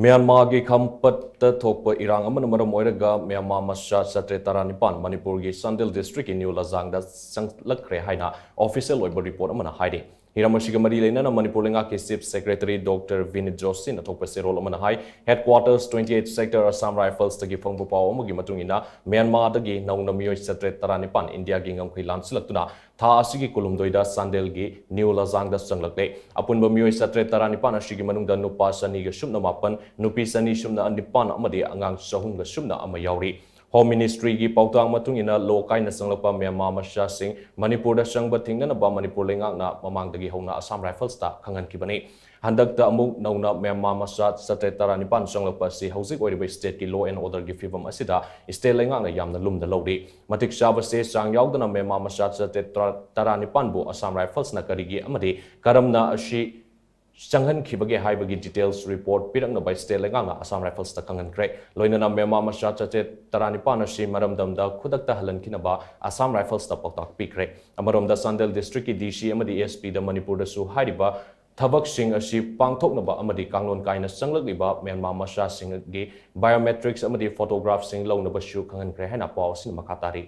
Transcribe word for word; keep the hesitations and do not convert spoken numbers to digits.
ꯃ꯭ꯌꯥꯟꯃꯥꯔꯒꯤ ꯈꯝꯄꯠꯇ ꯊꯣꯛꯄ ꯏꯔꯥꯡ ꯑꯃꯅ ꯃꯔꯝ ꯑꯣꯏꯔꯒ ꯃ꯭ꯌꯥꯟꯃꯥꯔ ꯃꯆꯥ ꯆꯥꯇ꯭ꯔꯦꯠ ꯇꯔꯥꯅꯤꯄꯥꯟ ꯃꯅꯤꯄꯨꯔꯒꯤ ꯆꯥꯟꯗꯦꯜ ꯗꯤꯁꯇ꯭ꯔꯤꯛꯀꯤ ꯅ꯭ꯌꯨ ꯂꯥꯖꯥꯡꯗ ꯆꯪꯂꯛꯈ꯭ꯔꯦ ꯍꯥꯏꯅ ꯑꯣꯐꯤꯁꯤꯌꯦꯜ ꯑꯣꯏꯕ ꯔꯤꯄꯣꯔꯠ ꯑꯃꯅ ꯍꯥꯏꯔꯤ꯫ ꯍꯤꯔꯝ ꯑꯁꯤꯒ ꯃꯔꯤ ꯂꯩꯅꯅ ꯃꯅꯤꯄꯨꯔ ꯂꯩꯉꯥꯛꯀꯤ ꯆꯤꯐ ꯁꯦꯀ꯭ꯔꯦꯇꯔꯤ ꯗꯣꯛꯇꯔ ꯚꯤꯅꯤꯠ ꯖꯣꯁꯤꯅ ꯊꯣꯛꯄ ꯆꯦꯔꯣꯜ ꯑꯃꯅ ꯍꯥꯏ, ꯍꯦꯗꯀ꯭ꯋꯥꯇꯔꯁ ꯇ꯭ꯋꯦꯟꯇꯤ ꯑꯩꯠ ꯁꯦꯛꯇꯔ ꯑꯁꯥꯝ ꯔꯥꯏꯐꯜꯁꯇꯒꯤ ꯐꯪꯕ ꯄꯥꯎ ꯑꯃꯒꯤ ꯃꯇꯨꯡ ꯏꯟꯅ ꯃ꯭ꯌꯥꯟꯃꯥꯔꯗꯒꯤ ꯅꯧꯅ ꯃꯤꯑꯣꯏ ꯆꯥꯇ꯭ꯔꯦꯠ ꯇꯔꯥꯅꯤꯄꯥꯟ ꯏꯟꯗꯤꯌꯥꯒꯤ ꯉꯝꯈꯩ ꯂꯥꯟꯁꯤꯜꯂꯛꯇꯨꯅ ꯊꯥ ꯑꯁꯤꯒꯤ ꯀꯨꯟꯍꯨꯝꯗꯣꯏꯗ ꯆꯥꯟꯗꯦꯜꯒꯤ ꯅ꯭ꯌꯨ ꯂꯥꯖꯥꯡꯗ ꯆꯪꯂꯛꯂꯦ꯫ ꯑꯄꯨꯟꯕ ꯃꯤꯑꯣꯏ ꯆꯥꯇ꯭ꯔꯦꯠ ꯇꯔꯥꯅꯤꯄꯥꯟ ꯑꯁꯤꯒꯤ ꯃꯅꯨꯡꯗ ꯅꯨꯄꯥ ꯆꯅꯤꯒ ꯁꯨꯞꯅ ꯃꯥꯄꯟ, ꯅꯨꯄꯤ ꯆꯅꯤ ꯁꯨꯞꯅ ꯅꯤꯄꯥꯟ ꯑꯃꯗꯤ ꯑꯉꯥꯡ ꯆꯍꯨꯝꯒ ꯁꯨꯞꯅ ꯑꯃ ꯌꯥꯎꯔꯤ꯫ ꯍꯣꯝ ꯃꯤꯅꯤꯁꯇ꯭ꯔꯤꯒꯤ ꯄꯥꯎꯇꯥꯛ ꯃꯇꯨꯡ ꯏꯟꯅ ꯂꯣ ꯀꯥꯏꯅ ꯆꯪꯂꯛꯄ ꯃ꯭ꯌꯥꯟꯃꯥꯔ ꯃꯆꯥꯁꯤꯡ ꯃꯅꯤꯄꯨꯔꯗ ꯆꯪꯕ ꯊꯤꯡꯅꯅꯕ ꯃꯅꯤꯄꯨꯔ ꯂꯩꯉꯥꯛꯅ ꯃꯃꯥꯡꯗꯒꯤ ꯍꯧꯅ ꯑꯁꯥꯝ ꯔꯥꯏꯐꯜꯁꯇ ꯈꯪꯍꯟꯈꯤꯕꯅꯤ꯫ ꯍꯟꯗꯛꯇ ꯑꯃꯨꯛ ꯅꯧꯅ ꯃ꯭ꯌꯥꯟꯃꯥꯔ ꯃꯆꯥ ꯆꯥꯇ꯭ꯔꯦꯠ ꯇꯔꯥꯅꯤꯄꯥꯟ ꯆꯪꯂꯛꯄ ꯑꯁꯤ ꯍꯧꯖꯤꯛ ꯑꯣꯏꯔꯤꯕ ꯁ꯭ꯇꯦꯠꯀꯤ ꯂꯣ ꯑꯦꯟ ꯑꯣꯔꯗꯔꯒꯤ ꯐꯤꯕꯝ ꯑꯁꯤꯗ ꯁ꯭ꯇꯦꯠ ꯂꯩꯉꯥꯛꯅ ꯌꯥꯝꯅ ꯂꯨꯝꯅ ꯂꯧꯔꯤ꯫ ꯃꯇꯤꯛ ꯆꯥꯕ ꯆꯦ ꯆꯥꯡ ꯌꯥꯎꯗꯅ ꯃ꯭ꯌꯥꯟꯃꯥꯔ ꯃꯆꯥ ꯆꯥꯇ꯭ꯔꯦꯠ ꯇꯔꯥꯅꯤꯄꯥꯟꯕꯨ ꯑꯁꯥꯝ ꯔꯥꯏꯐꯜꯁꯅ ꯀꯔꯤꯒꯤ ꯑꯃꯗꯤ ꯀꯔꯝꯅ ꯑꯁꯤ ꯆꯪꯍꯟꯈꯤꯕꯒꯦ ꯍꯥꯏꯕꯒꯤ ꯗꯤꯇꯦꯜꯁ ꯔꯤꯄꯣꯔꯠ ꯄꯤꯔꯛꯅꯕ ꯁ꯭ꯇꯦꯠ ꯂꯩꯉꯥꯛꯅ ꯑꯁꯥꯝ ꯔꯥꯏꯐꯜꯁꯇ ꯈꯪꯍꯟꯈ꯭ꯔꯦ꯫ ꯂꯣꯏꯅꯅ ꯃ꯭ꯌꯥꯟꯃꯥꯔ ꯃꯆꯥ ꯆꯥꯇ꯭ꯔꯦꯠ ꯇꯔꯥꯅꯤꯄꯥꯟ ꯑꯁꯤ ꯃꯔꯝꯗꯝꯗ ꯈꯨꯗꯛꯇ ꯍꯜꯍꯟꯈꯤꯅꯕ ꯑꯁꯥꯝ ꯔꯥꯏꯐꯜꯁꯇ ꯄꯥꯎꯇꯥꯛ ꯄꯤꯈ꯭ꯔꯦ꯫ ꯑꯃꯔꯣꯝꯗ ꯆꯥꯟꯗꯦꯜ ꯗꯤꯁꯇ꯭ꯔꯤꯛꯀꯤ ꯗꯤ ꯁꯤ ꯑꯃꯗꯤ ꯑꯦꯁ ꯄꯤꯗ ꯃꯅꯤꯄꯨꯔꯗꯁꯨ ꯍꯥꯏꯔꯤꯕ ꯊꯕꯛꯁꯤꯡ ꯑꯁꯤ ꯄꯥꯡꯊꯣꯛꯅꯕ ꯑꯃꯗꯤ ꯀꯥꯡꯂꯣꯟ ꯀꯥꯏꯅ ꯆꯪꯂꯛꯂꯤꯕ ꯃ꯭ꯌꯥꯟꯃꯥꯔ ꯃꯆꯥꯁꯤꯡꯒꯤ ꯕꯥꯏꯑꯣꯃꯦꯇ꯭ꯔꯤꯛꯁ ꯑꯃꯗꯤ ꯐꯣꯇꯣꯒ꯭ꯔꯥꯐꯁꯤꯡ ꯂꯧꯅꯕꯁꯨ ꯈꯪꯍꯟꯈ꯭ꯔꯦ ꯍꯥꯏꯅ ꯄꯥꯎ ꯑꯁꯤꯅ ꯃꯈꯥ ꯇꯥꯔꯤ꯫